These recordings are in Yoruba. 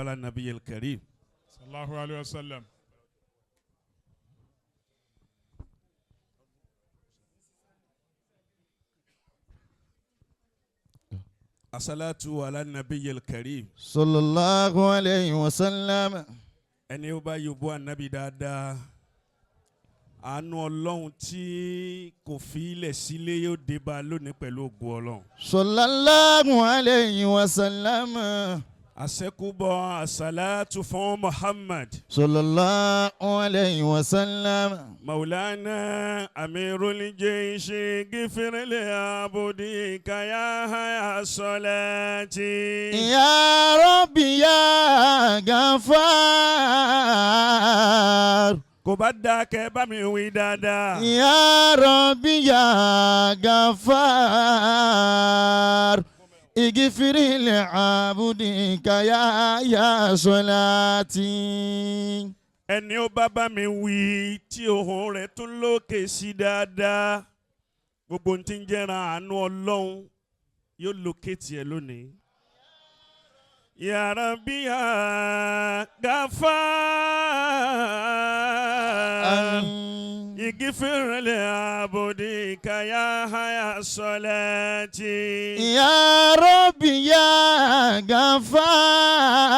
على النبي الكريم. صلى الله عليه وسلم. الصلاة على النبي الكريم. صلى الله عليه وسلم. Ẹni ó bá yòbó ànábì dáadáa, àánú Ọlọ́run tí kò fi ilẹ̀ sílé yóò dé bá a lónìí pẹ̀lú ògo Ọlọ́run. صلى الله عليه وسلم. Àṣẹ́kùbọ̀ àṣàlátù fún Muhammad. صلى الله عليه وسلم. مولانا أمير الجيش، اغفر لعبدك يا هيا صلاتي. يا ربي يا غفار. Kò bá dáa kẹ́ bá mi wí dáadáa. يا ربي يا غفار، اغفر لعبدك يا صلاتي. Ẹni ó bá bá mi wí tí ohùn rẹ̀ tún lókè sí dáadáa, gbogbo ohun tí ń jẹ́ran àánú Ọlọ́run yóò lókè tiẹ̀ lónìí. Ya Rabbi ya Ghaffar. اغفر لعبدك يا حيا صلاتي. يا ربي يا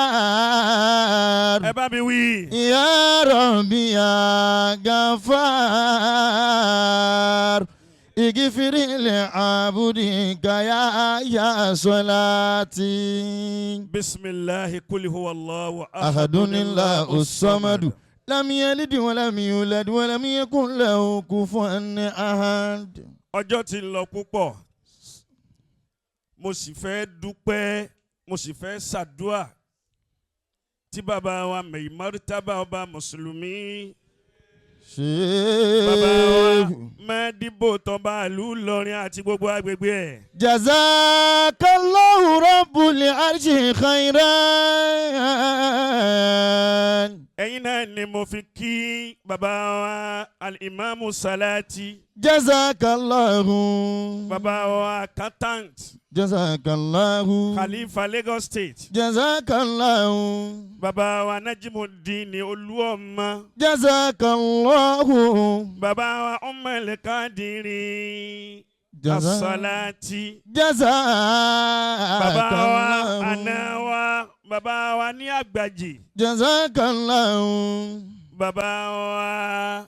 غفار. Ẹ bá mi wí. يا ربي يا غفار، اغفر لعبدك يا صلاتي. بسم الله، قل هو الله أحد، الله الصمد، لم يلد ولم يولد ولم يكن له كفوا أحد. Ọjọ́ ti lọ púpọ̀, mo sì fẹ́ dúpẹ́, mo sì fẹ́ ṣàdúà tí bàbá wa Maimartaba ọba mùsùlùmí, bàbá wa Ṣéhù. Mẹ́díbò tọba ìlú Ìlọrin àti gbogbo agbègbè ẹ̀. جزاك الله رب العرش خيرا. Ẹ̀yin náà ni mo fi kí bàbá wa Alimami Salati. جزاك الله. Bàbá wa accountant. جزاك الله. Khalifa Lagos State. جزاك الله. Bàbá wa Najimudeen Olúọmọ. جزاك الله. Bàbá wa Ummul Kadiri. جزاك Asalati. جزاك Bàbá wa الله. Àná wa, bàbá wa ní Àgbàjì. جزاك الله. Bàbá wa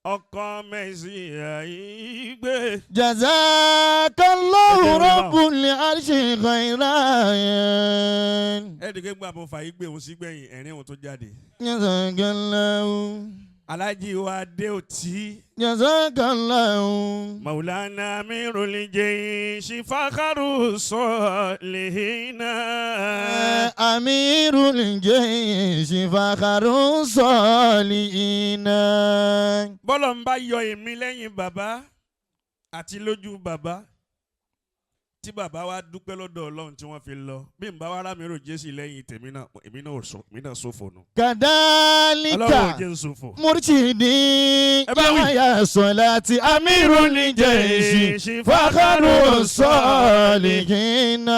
ọkọ mẹsì àìgbé. جزاك الله. Ẹjẹ́ ìwé. رب العرش خيرا. Ẹ̀ẹ́dẹ̀gbẹ́ gbà mo fà yí gbé òun sígbẹ̀yìn, ẹ̀rín òun tó jáde. جزاك الله. Alájí wa dé òtí. جزاك الله. مولانا أمير الجيش فخر الصالحين. أمير الجيش فخر الصالحين. Bọ́lọ̀ ń bá yọ èmi lẹ́yìn bàbá àti lójú bàbá tí bàbá wa dúpẹ́ lọ́dọ̀ Ọlọ́run tí wọ́n fi lọ, bí n bá wa rà mí rò Jésù lẹ́yìn tèmi náà, èmi náà ò sọ, èmi náà ṣòfò nù. كذلك Ọlọ́run ò jẹ́ ń ṣòfò. مرشدي. Ẹ bá wí. يا صلاة أمير الجيش فخر الصالحين.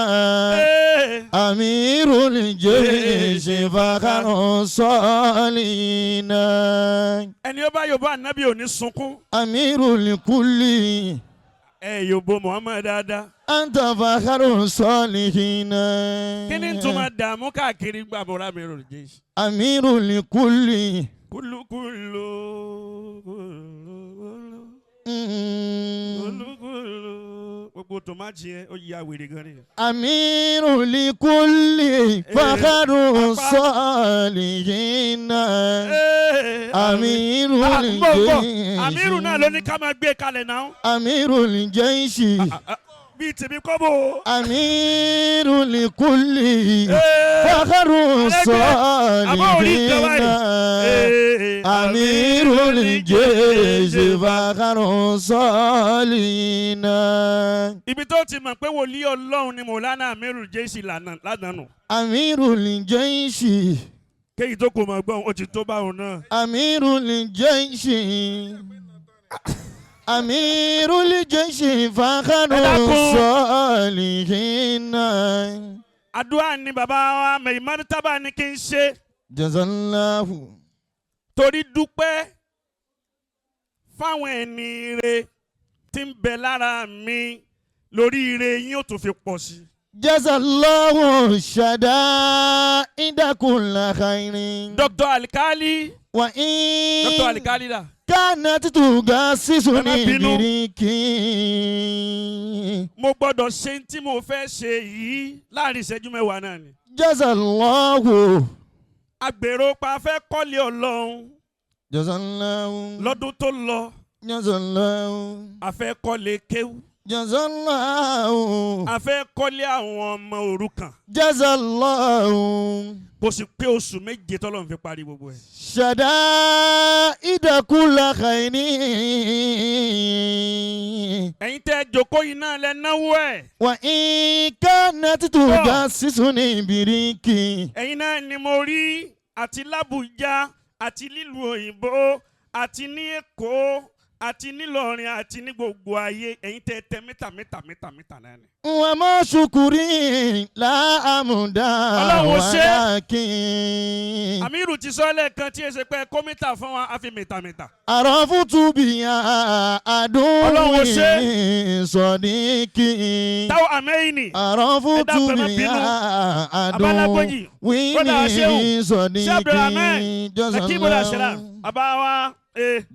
أمير الجيش فخر الصالحين. Ẹni ó bá yòbó ànábì ò ní sunkún. أمير الكل. Ẹ yòbó Muhammad dáadáa. أنت فخر الصالحين. Kí ni tún máa dààmú káàkiri gbàgbọ́ rà mí rò Jésù? أمير الكل. Kúlúkúlú kúlúkúlú kúlúkúlú, gbogbo tòmátì yẹn ó ya wèrè gan ni. أمير لكل فخر الصالحين. أمير Ah, ń bọ̀, ń bọ̀. Àmírù náà ló ní الجيش. ká máa gbé kalẹ̀ náà. أمير الجيش. Bíi tèmi kọ́ bò. أمير لكل فخر Àmọ́ orí nǹkan الصالحين. Báyìí. أمير الجيش فخر الصالحين. Ibi tó ti mọ̀ pé wòlíì Ọlọ́run ni Mọ̀lánà Amiru Jésì lánàá nù. أمير الجيش. Kéyìí tó kò mọ̀ gbọ́n, ó ti tó báwọn náà. أمير الجيش، أمير الجيش فخر Ẹ dákun. الصالحين. Àdúrà ni bàbá wa Mẹ̀yìmọ́tàbà ní kí n ṣe. Jazallahu. Torí dúpẹ́ fáwọn ẹni ire tí ń bẹ lára mi lórí ire yín ó tún fi pọ̀ sí. Jazallahu shada'ida kulla khairin. Dr. Alikali. Wa in. Dr. Alikali dà. Kanat tugasisuni Ẹ má bínú. biriki. Mo gbọ́dọ̀ ṣe tí mo fẹ́ ṣe yìí láàrin ìṣẹ́jú mẹ́wàá náà ni. Jazallahu. Agbèrò pa fẹ́ kọ́lé Ọlọ́run Jazallahu. lọ́dún tó lọ. Jazallahu. A fẹ́ kọ́lé kéwú. Jazallahu. A fẹ́ kọ́lé àwọn ọmọ òrukàn. Jazallahu. Kò sì pé oṣù méje tọ́lọ́run fi parí gbogbo ẹ̀. Shada'ida kulla khairin. Ẹ̀yin tẹ́ ẹ jókòó yìí náà lẹ náwó ẹ̀. Wa in kanat tugasisuni biriki. Ẹ̀yin náà ni mo rí àti l'Ábùjá àti nílùú òyìnbó àti ní Èkó àti nílọrin àti ní gbogbo ayé ẹ̀yin tẹ́ tẹ mítà mítà mítà mítà náà ni. Wa ma shukuri la amuda Ọlọ́run ó ṣe. walakin. Àmírù ti sọ lẹ́ẹ̀kan tí ẹ ṣe pé kó mítà fún wa á fi mítà mítà. Arafutu biya Ọlọ́run ó ṣe. adùn sọ̀díkì. Táwọn àmẹ́yìnì Arafutu Ẹ dákun, ẹ má biya bínú. adùn Abálágbójì, Brother Shehu, wíní Ṣé Abdulrahman, sọ̀díkì. Akíbọ̀dà Sharaf, bàbá wa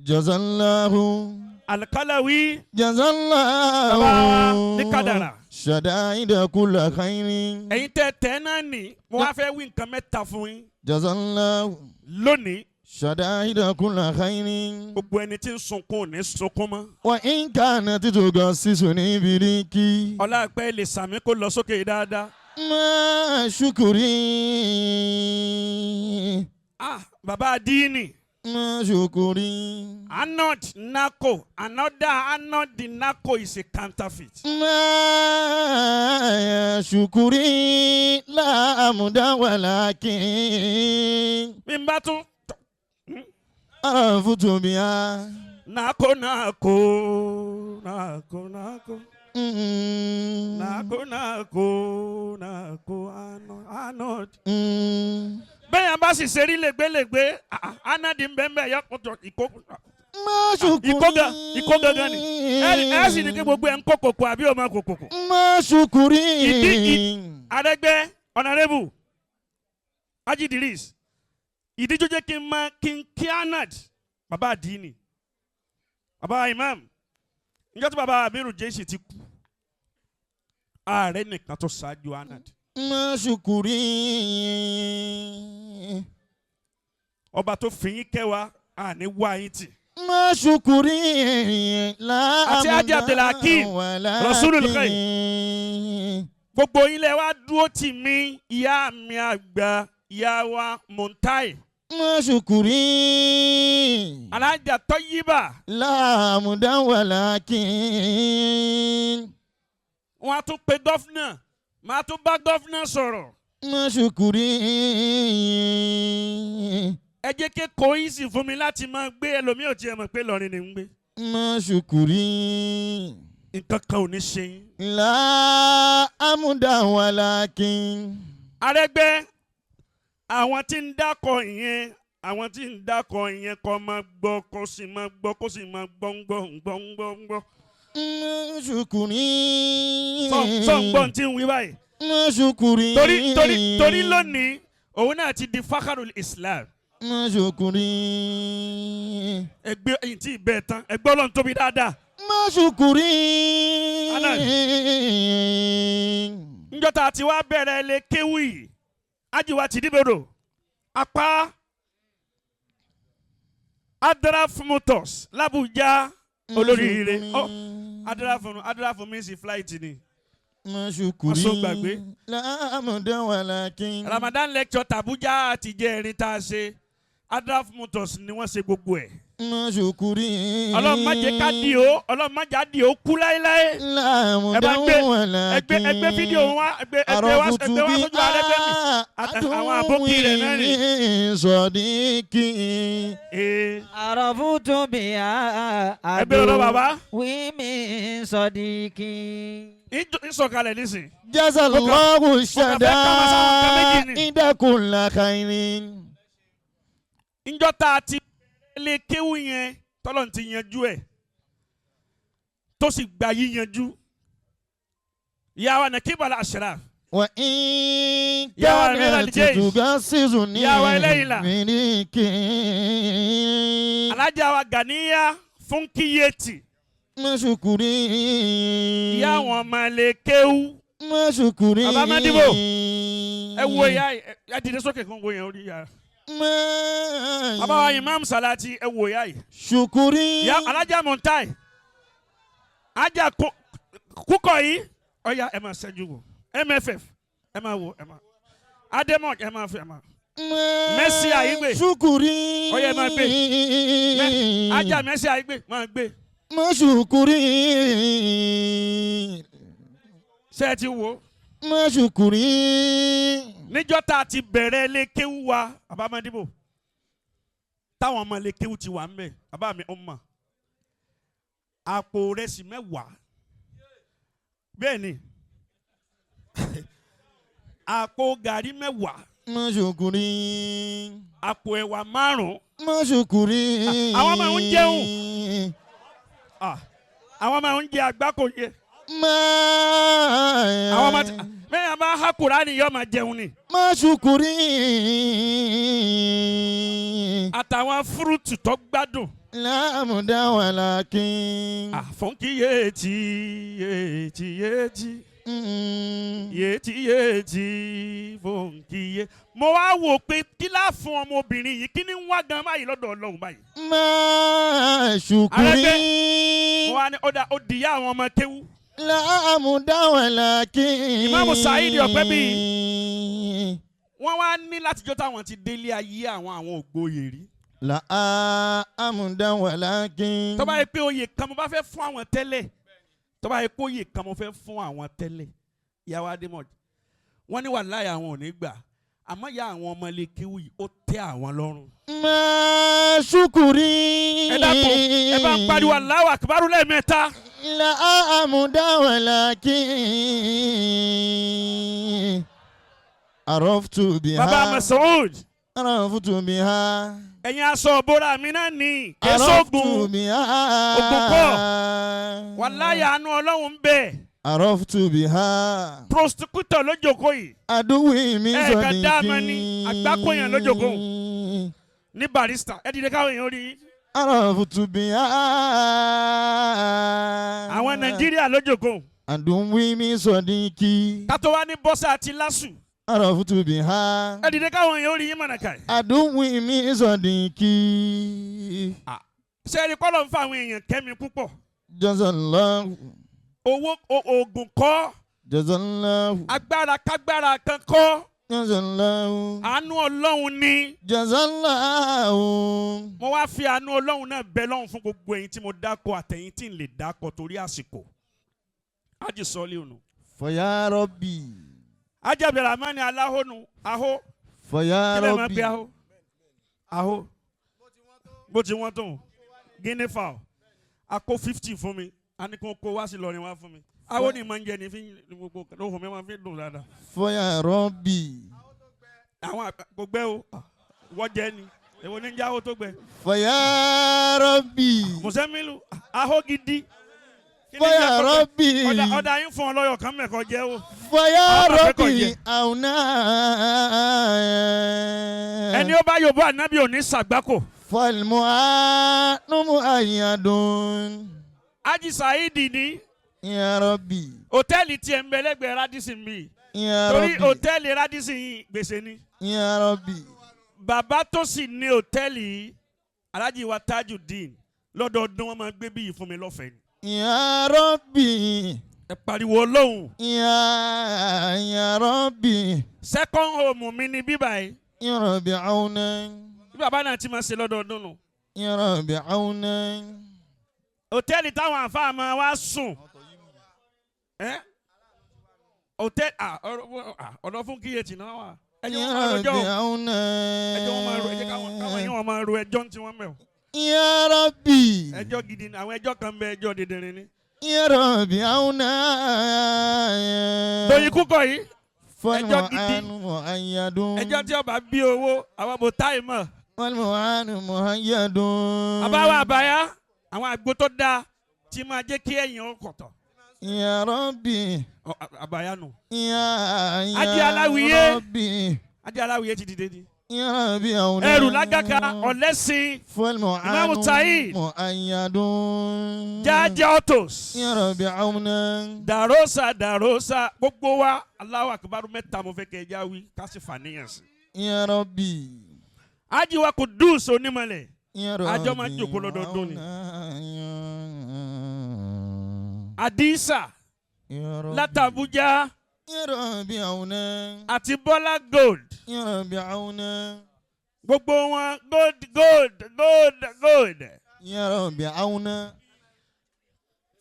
Jazallahu. Alikalawi, Jazallahu. bàbá wa ní Kádàrà. Shada'ida kulla khairin. Ẹ̀yin tẹ́ tẹ́ náà nì, mo wá fẹ́ wí nǹkan mẹ́ta fún yín Jazallahu. lónìí. Shada'ida kulla khairin. Gbogbo ẹni tí ń sunkún ò ní sunkún mọ́. Wa in kanat tugassisuni biriki. Ọlápẹ́ lè sàmí kó lọ sókè dáadáa. Ma shukuri. Ah, bàbá Adíìnì. Ma shukuri. Anod Nako, another Anod Nako is a counterfeit. Ma shukuri la amuda walakin. Bí n bá tún Arafutu biha. Nako Nako Nako Nako Nako Nako Nako Anod Anod. Bẹ́ẹ̀ yẹn bá sì ṣe rí lẹ́gbẹ́lẹ́gbẹ́, Anad ń bẹ́ẹ̀ bẹ́ẹ̀ yọ ìkó Ma shukuri. ìkó gangan ni. Ẹ sì ní kí gbogbo ẹ̀ ń kó kòkò àbí ọmọ kòkòkò. Ma shukuri. Arẹ́gbẹ́ Honourable Haji Idris, ìdíjọ́ jẹ́ kí n máa kí n kí Anad, bàbá àdínì, bàbá imam, níjọ́ tí bàbá Amiru Jésì ti kú, ààrẹ nìkan tó ṣáájú Anad. Ma shukuri. Ọba tó fi yín kẹ́ wa, àní wá yín tì. Ma shukuri la Àti Haji Abdulhakeem, Rasulul Khair. Gbogbo yín lẹ wá dúró tì mí, ìyá mi àgbà, ìyá wa Montai, Ma shukuri Alájà Tọ́yíbà, la amuda walakin. wọ́n á tún pe gọ́fúnà, màá tún bá gọ́fúnà sọ̀rọ̀. Ma shukuri. Ẹ jẹ́ kí kò í sì fún mi láti máa gbé ẹlòmíì ò tiẹ̀ mọ̀ pé Ìlọrin ni ń gbé. Ma shukuri Nǹkan kan ò ní ṣe yín. la amuda walakin. Arẹ́gbẹ́, àwọn tí ń dákọ̀ ìyẹn, àwọn tí ń dákọ̀ ìyẹn kọ́ máa gbọ́ kó sì máa gbọ́ kó sì máa gbọ́ ń gbọ́ ń gbọ́ ń gbọ́ ń gbọ́. Ma shukuri. Sọ ń gbọ́ tí ń wí báyìí. Ma shukuri. Torí torí torí lónìí, òun náà ti di Fakharul Islam. Ma shukuri. Ẹgbẹ́ ẹ̀yìn tí ì bẹ́ẹ̀ tán, ẹgbẹ́ Ọlọ́run tóbi dáadáa. Ma shukuri. Alan. Njọ́ tá a ti wá bẹ̀rẹ̀ lé kéwì yìí, Ajiwa ti dìbòdò, apá Adraf Motors l'Abuja olóríire. Ọ Adraf Adraf mi sí flight ni. Ma shukuri. Wọ́n sọ gbàgbé. La amuda walakin. Ramadan lecture tàbújá àti jẹ́rin tá a ṣe, Adraf Motors ni wọ́n ṣe gbogbo ẹ̀. Ma shukuri. Ọlọ́run má jẹ́ ká di o, Ọlọ́run má jẹ́ á di o kú láéláé. La Ẹ bá amuda gbé walakin. ẹgbẹ́ fídíò wa ẹgbẹ́ wa sójú Arẹ́gbẹ́ mi. Àwọn àbókí rẹ̀ náà ni. Sọ̀díkì. Ee, Àròfútù bí a Ẹgbẹ́ lọ́dọ̀ bàbá. wí mi sọ̀díkì. Ìsọ̀kalẹ̀ nísìn. Jazallahu fẹ́ ká máa sáwọn nǹkan méjì ni. shadaida kulla khairin. Njọ́ tá a ti lè kéwú yẹn tọ́lọ́run ti yanjú ẹ̀ tó sì gba yíyanjú. Ìyá wa Nakib al-Ashraf. Wa in Ya wa Amir kanat al-Jaysh. tugassizuni Ya wa Eléyìlá. miniki. Alájà wa Ganiya Fúnkíyètì. Mashukuri. Ìyá àwọn ọmọ lè kéwú. Mashukuri. Bàbá Mádìbò. Ẹ wo ìyá yìí, ẹ dìde sókè kó ń wo yẹn orí ìyá. Bàbá wa Imam Salati ẹ wo ìyá yìí. Shukuri. Ìyá Alájà Montai. Ajá kúkọ yìí. Ọ̀ya ẹ máa ṣẹ́jú wò. MFF ẹ máa wo ẹ máa. Ademok ẹ máa fi ẹ máa. Mercy Aigbe. Shukuri. Ọ̀ya ẹ máa gbé. Ajá Mercy Aigbe máa gbé. Mashukuri. Ṣé ẹ ti wo? Mashukuri. Níjọ́ tá a ti bẹ̀rẹ̀ ilé kéwú wa, Bàbá Mádìbò. Táwọn ọmọ ilé kéwú ti wà ń bẹ̀, bàbá mi ọmọ. Àpò rẹsì 10. Bẹ́ẹ̀ ni. Àpò gàrí 10. Mashukuri. Àpò ẹ̀wà 5. Mashukuri. Àwọn ọmọ ń jẹun. Àwọn ọmọ ń jẹ àgbákò yẹ. Àwọn ọmọ mẹ́rin àbá ha Kùránì yóò máa jẹun ni. Mashukuri. Àtàwọn fúrúùtù tó gbádùn. Láàmúdá wàlákin. Fúnkì yéètì yéètì yéètì yéètì yéètì fúnkì yé. Mo wá wò pé kí lá fún ọmọbìnrin yìí kí ni ń wá gan báyìí lọ́dọ̀ Ọlọ́run báyìí. Mashukuri. Mo wá ní ọ̀dà ó dìyà àwọn ọmọ kéwú. Láàmúdá wàlákin. Ìmáàmù Saheed Ọ̀pẹ́bíyì. Wọ́n wá ní látijọ́ táwọn ti délé ayé àwọn ògbóyè rí. Láàmúdá wàlákin. Tó bá yẹ pé oyè kan mo bá fẹ́ fún àwọn tẹ́lẹ̀. Tó bá yẹ pé oyè kan mo fẹ́ fún àwọn tẹ́lẹ̀. Ìyàwó Adémọ̀jì. Wọ́n ní wàláhì àwọn ò ní gbà. Àmọ́ ìyá àwọn ọmọ ilé kéwú yìí ó tẹ́ àwọn lọ́rùn. Mashukuri. Ẹ dákun ẹ bá ń pariwo Allahu Akbar lẹ́ẹ̀mẹ́ta. Láàmúdá wàlákin. Araftu biha. Bàbá Masoud. Araftu biha. Ẹ̀yin aṣọ òbóra mi náà ní Araftu késógun. biha. Ògùn kọ́. Wàláhì àánú Ọlọ́run ń bẹ. Araftu biha. Prostitutor ló jókòó yìí. Aduwi mi Ẹ kàn dá a mọ̀ sọ̀dìkì. ni, àgbákòyàn ló jókòó. Ní barista ẹ dìde káwọn èèyàn rí yín. Araftu biha. Àwọn Nàìjíríà ló jókòó. Aduwi mi sọ̀dìkì. Kátó wá ní bọ́sà àti lásù. Araftu biha. Ẹ dìde káwọn èèyàn rí yín mọ̀nàkà yìí. Aduwi mi sọ̀dìkì. Ṣé ẹni kọ́ ló ń fa àwọn èèyàn kẹ́mi púpọ̀? Jazallahu. Owó oògùn kọ́. Jazallahu. Agbára kágbára kan kọ́. Jazallahu. Àánú Ọlọ́run ni. Jazallahu. Mo wá fi àánú Ọlọ́run náà bẹ lọ́hùn fún gbogbo ẹ̀yin tí mo dákọ̀ àtẹ̀yin tí n lè dákọ̀ torí àsìkò. Ájì sọ́ọ́lì ònù. Fọyà Rabbi. Ájì Abdulrahman aláhónú ahó. Fọyà Kí lè máa Rabbi. pe ahó? Ahó. Bó ti wọ́n tó. Guinea fowl. A kó 50 fún mi. A ní kó kó wá sí Ìlọrin wá fún mi. Ahó ni màá ń jẹ ní fi gbogbo lóhùn mi máa fi dùn dáadáa. Fọyà Rabbi. Àwọn kò gbẹ o. Wọ́n jẹ ni. Èwo ní ń jáwó tó gbẹ? Fọyà Rabbi. Mùsẹ́mílù ahó gidi. Kí ni Fọyà jẹ́ kó gbẹ? Rabbi. Ọ̀dà yín fún ọ lọ́yọ̀ kan mẹ́kọ̀ọ́ jẹ́ o. Fọyà Àwọn àfẹ́kọ̀ọ́ Rabbi jẹ. àwùnà. Ẹni ó bá yòbó ànábì òní sàgbákò. Fọlmù àánú àyàdùn. Ájì Saheed ní Ya Rabbi. hòtẹ́ẹ̀lì tiẹ̀ ń bẹ lẹ́gbẹ̀ẹ́ Radisson bíi. Ya Torí Rabbi. hòtẹ́ẹ̀lì Radisson yìí gbèsè ni. Ya Rabbi. Bàbá tó sì ní hòtẹ́ẹ̀lì yìí, Alhaji wa Tajudeen, lọ́dọọdún wọ́n máa gbé bíyì fún mi lọ́fẹ̀ẹ́ ni. Ya Rabbi. Ẹ pariwo Ọlọ́run. Ya Rabbi. Second home mi ni bíbá yìí. Ya Rabbi auna. Bí bàbá náà ti máa ṣe lọ́dọọdún nù. Ya Rabbi auna. Hòtẹ́ẹ̀lì táwọn àfáà máa wá sùn. Hòtẹ́ẹ̀lì ọ̀dọ̀ fún kíyèsí náà wà. Ẹ jẹ́ Ya wọ́n máa Rabbi rojọ́ o. auna. Ẹ jẹ́ wọ́n máa ro ẹ jẹ́ káwọn yín wọ́n máa ro ẹjọ́ tí wọ́n mẹ́ o. Ya Rabbi. Ẹjọ́ gidi ni àwọn ẹjọ́ kan bẹ ẹjọ́ dídìrín ni. يا ربي عونا. Dòyìn kúkọ yìí, ẹjọ́ gidi. فالمعان مؤيد. Ẹjọ́ tí ọba bí owó àwọn bò táì mọ̀. والمعان مؤيد. Àbáwá àbáyá àwọn àgbo tó dáa tí máa jẹ́ kí ẹ̀yìn ọkọ̀tọ̀. يا ربي. Àbáyá nù. يا Ajé Aláwìyé. ربي. Ajé Aláwìyé ti dìde ni. يا ربي عونا. Ẹrù lágàkà ọ̀lẹ́sìn. فالمعان Imam Saheed. مؤيد. Jájẹ́ autos. يا ربي عونا. Dàrósà dàrósà gbogbo wa, Allahu Akbar mẹ́ta mo fẹ́ kẹ́ ẹ já wí ká sì fàníyàn sí. يا ربي. Ajiwa Kudus onímọ̀lẹ̀. يا ربي Àjọ máa ń jòkó lọ́dọọdún ni. عونا. Adisa يا ربي. láti Abuja يا ربي عونا. àti Bọ́lá Gold. يا ربي عونا. Gbogbo wọn gold gold gold gold. يا ربي عونا.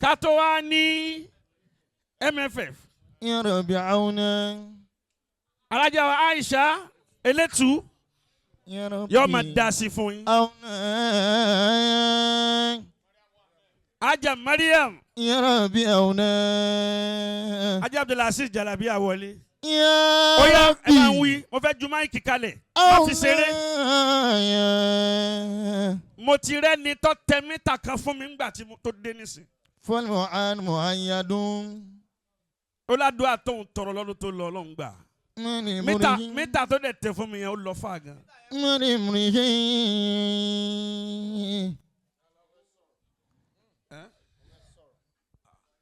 Ká tó wá ní MFF. يا ربي عونا. Alájà wa Aisha Elétu يا ربي yóò máa dá sí fún yín. عونا. Aja Mariam. يا ربي عونا. Aja Abdulaziz Jalabi àwọlé. يا Ó yá, ẹ máa ń ربي wí, mo fẹ́ ju mic kalẹ̀. Má fi ṣeré. عونا. Mo ti rẹ́ni tó tẹ mítà kan fún mi ńgbà tí mo tó dé nísìn. فالمعان مؤيد. Ó ládùúgbò tóun tọrọ lọ́dún tó lọ, Ọlọ́run gbà. من Mítà امره mítà tó dẹ̀ tẹ fún mi yẹn, ó lọ fà gan. من امره. Eh?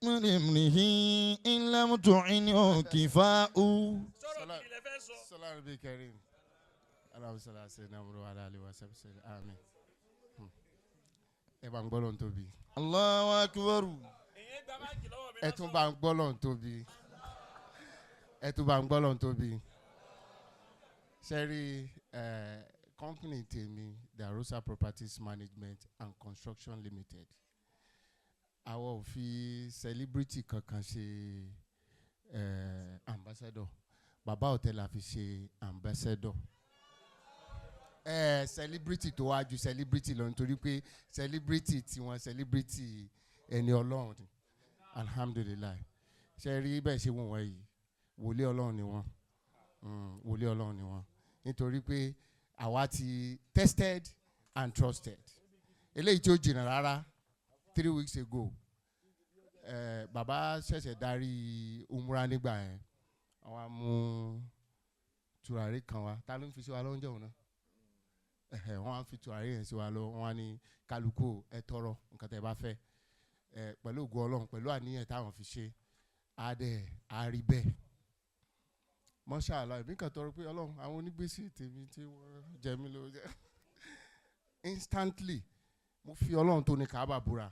من امره إن لم تعنه كفاء. Sọ̀rọ̀ kí lẹ fẹ́ sọ. صلى النبي الكريم، اللهم صل على سيدنا محمد وعلى آله وصحبه وسلم، آمين. Ẹ bá ń gbọ́ lọ́n tóbi. الله أكبر. Èyí gba mic lọ́wọ́ mi. Ẹ tún bá ń gbọ́ lọ́n tóbi. Ẹ tún bá ń gbọ́ lọ́n tóbi. Sẹ́rí company tèmi, Darosa Properties Management and Construction Limited, àwa ò fi celebrity kankan ṣe ambassador. Bàbá Hotel la fi ṣe ambassador. Celebrity tó wá ju celebrity lọ, nítorí pé celebrity tiwọn, celebrity ẹni Ọlọ́run ni. Alhamdulillahi. Ṣe rí bẹ́ẹ̀ ṣe wọ̀n wọ̀nyí, wòlé Ọlọ́run ni wọ́n. Wòlé Ọlọ́run ni wọ́n, nítorí pé àwa ti tested and trusted. Eléyìí tí ó jìnnà rárá, 3 weeks ago, bàbá ṣẹ̀ṣẹ̀ darí umra. Nígbà yẹn, wọ́n á mú tùràrí kan wá. Ta ló ń fi sí wa lóúnjẹ òun náà? Ẹ̀hẹ̀, wọ́n á fi tùràrí yẹn sí wa lọ. Wọ́n á ní kálukú ẹ tọrọ nǹkan tẹ́ ẹ bá fẹ́ ẹ pẹ̀lú ògo Ọlọ́run, pẹ̀lú àníyàn táwọn fi ṣe á dẹ̀ á rí bẹ́ẹ̀. Mọ́ṣáláà, èmi kàn tọrọ pé Ọlọ́run, àwọn onígbèsè tèmi tí wọ́n jẹ mí lówó jẹ. Instantly, mo fi Ọlọ́run tó ní Káábà búra,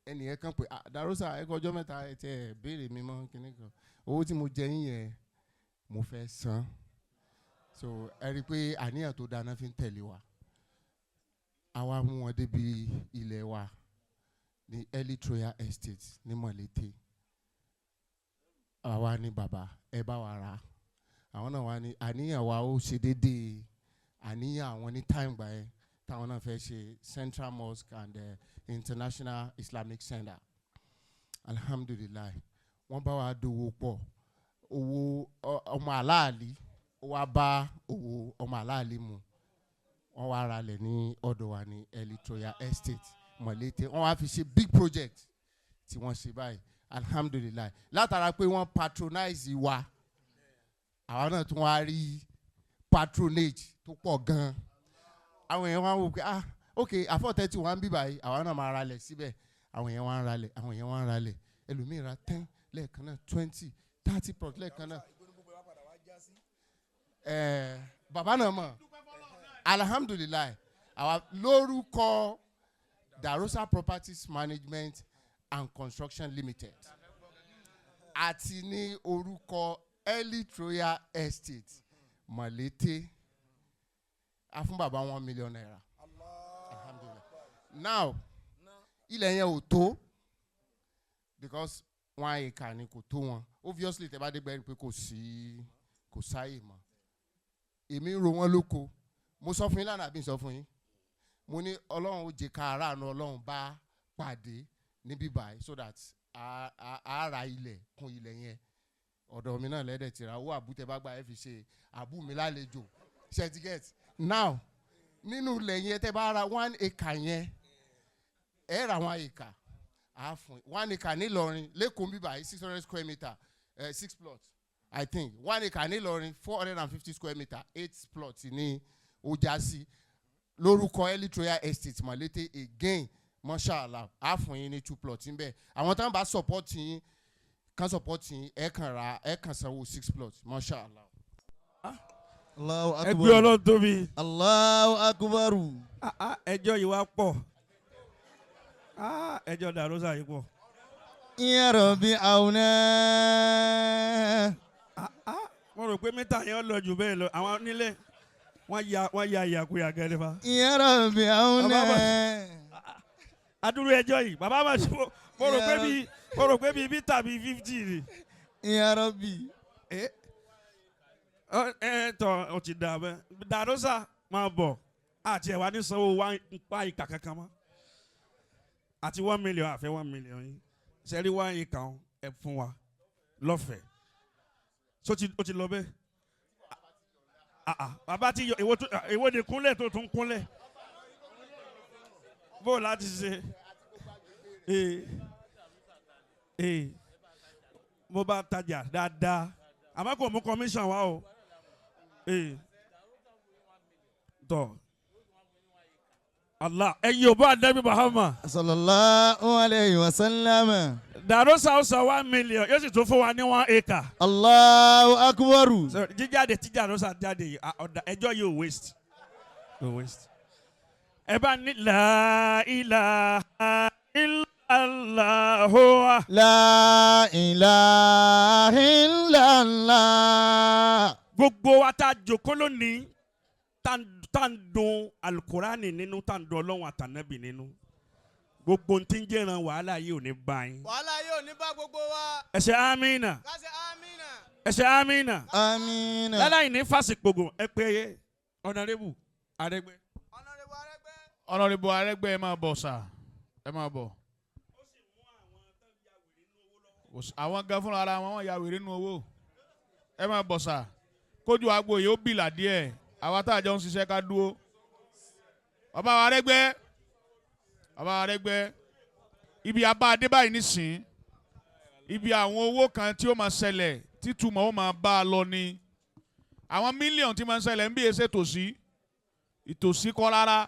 ẹnìyẹn kan pé, "Ah, Darosa, ẹ kọ ọjọ́ mẹ́ta, ẹ tẹ ẹ béèrè mi mọ́ kíní kan. Owó tí mo jẹ yín yẹn, mo fẹ́ san." So ẹ rí i pé àníyàn tó dáná fi ń tẹ̀lé wa. Àwa mú wọn débi ilẹ̀ wa ní Early Troya Estate ní Mọ̀lété. Àwa ní, "Bàbá, ẹ bá wa rà á." Àwọn náà wá ní àníyàn wa ó ṣe déédéé àníyàn àwọn ní time gbà yẹn táwọn náà fẹ́ ṣe Central Mosque and International Islamic Center. Alhamdulillahi, wọ́n bá wa dòwò pọ̀. Owó ọmọ aláàlí, ó wá bá owó ọmọ aláàlí mu. Wọ́n wá ralẹ̀ ní ọ̀dọ̀ wa ní Early Troya Estate, Mọ̀lété. Wọ́n wá fi ṣe big project tí wọ́n ṣe báyìí. Alhamdulillahi, látara pé wọ́n patronize wa, àwa náà tún wá rí patronage tó pọ̀ gan-an. Àwọn èèyàn wá wò pé, "Ah, ok, àfọ̀tẹ́ tí wọ́n ń bí báyìí, àwa náà máa ralẹ̀ síbẹ̀." Àwọn èèyàn wá ń ralẹ̀, àwọn èèyàn wá ń ralẹ̀. Ẹlòmíì ra 10 lẹ́ẹ̀kan náà, 20, 30 plot lẹ́ẹ̀kan náà. Bàbá náà mọ̀. Alhamdulillahi, àwa lórúkọ Darosa Properties Management and Construction Limited àti ní orúkọ Early Troya Estate, Mọ̀lété, a fún bàbá ₦1 million. Alhamdulillahi. Now, ilẹ̀ yẹn ò tó because 1 acre ni, kò tó wọn. Obviously, tẹ́ bá dé gbẹ́rì pé kò sí, kò sáyè mọ́. Èmi ń ro wọn lóko. Mo sọ fún yín lánàá, àbí n sọ fún yín? Mo ní Ọlọ́run ó jẹ́ ká aráàánú Ọlọ́run bá pàdé. Níbí báyìí, so that a ra ilẹ̀ kún ilẹ̀ yẹn. Ọ̀dọ̀ mi náà lẹ́dẹ̀ tìra owó àbútẹ́ bá gbà, ẹ fi ṣe àbú mi lálejò. Ṣe ti get now? Nínú ilẹ̀ yẹn, tẹ́ bá ra 1 acre yẹn, ẹ ra 1 acre, á fún 1 acre nílọrin. Lẹ́kọ̀ọ́ bíbá yìí, 600 square meter, six plots, I think. 1 acre nílọrin, 450 square meter, eight plots ní ó já sí lórúkọ Elite Royal Estate Malete. Again, mashallah, á fún yín ní two plots níbẹ̀. Àwọn táwọn bá support yín kan support yín, ẹ kàn ra, ẹ kàn sanwó six plots, mashallah. Allahu Ẹ gbé akbar. Ọlọ́run tóbi. Allahu akbar. Ah, ah, ẹjọ́ yìí wá pọ̀. Ah, ẹjọ́ dàrúsà yìí pọ̀. Ya Rabbi auna. Mo rò pé mítà yẹn lọ jù bẹ́ẹ̀ lọ. Àwọn onílé wọ́n ya ìyàkuyà gẹ́lẹ́ fa. Ya Rabbi auna. Adúrú ẹjọ́ yìí, bàbá máa ṣe, mo rò pé bíi mítà bíi 50 ni. Ya Rabbi. Ẹ ẹ tọ, ọ ti dà bẹ́ẹ̀. Dàrúsà, máa bọ̀. Àti ẹ̀wà ní sanwó wá ń pa ìkà kankan mọ́ àti 1 million, àfẹ́ 1 million yín sẹ́rí 1 acre ẹ̀ fún wa lọ́fẹ̀ẹ́. So ti ó ti lọ bẹ́ẹ̀. Ah, ah, bàbá ti yọ èwo tó, èwo ni kúnlẹ̀ tó tún kúnlẹ̀ bó láti ṣe. Ee ee, mo bá tajà dáadáa, àmọ́ kò mú commission wá o. Ee tọ, Allah, ẹ yóò bá Anabi Muhammad. Sallallahu alayhi wa sallam. Dàrúsà ó san 1 million, yóò sì tún fún wa ní 1 acre. Allahu akbar. So, jíjáde tí Dàrúsà jáde yìí, ah, ọ̀dà ẹjọ́ yóò waste, yóò waste. Ẹ bá ní la ilaha illallah. La ilaha illallah. Gbogbo wa tá a jókòó lónìí, tá ń dun alukurani nínú, tá ń dun Ọlọ́run àtànábì nínú, gbogbo tí ń jẹ́ran wàhálà yìí ò ní bá yín. Wàhálà yóò ní bá gbogbo wa. Ẹ ṣe amínà. Ká ṣe amínà. Ẹ ṣe amínà. Amina. Láláì ní fásitì, ẹ pé Honourable Arẹ́gbẹ́. Honourable Arẹ́gbẹ́. Honourable Arẹ́gbẹ́, ẹ máa bọ̀ sà, ẹ máa bọ̀. Àwọn gan fúnra ara wọn, wọ́n ya wèrè nínú owó. Ẹ máa bọ̀ sà, kójú agbo yìí ó bìlà díẹ̀. Àwa tá a jọ ń ṣiṣẹ́, ká dúró. Bàbá wa Arẹ́gbẹ́, bàbá wa Arẹ́gbẹ́, ibi abá adé báyìí nísìn, ibi àwọn owó kan tí ó máa ṣẹlẹ̀ títúmọ̀ ó máa bá a lọ ni àwọn mílíọ̀nù tí máa ń ṣẹlẹ̀ ń bí ẹsẹ̀ tòsí ìtòsí kọ́ rárá.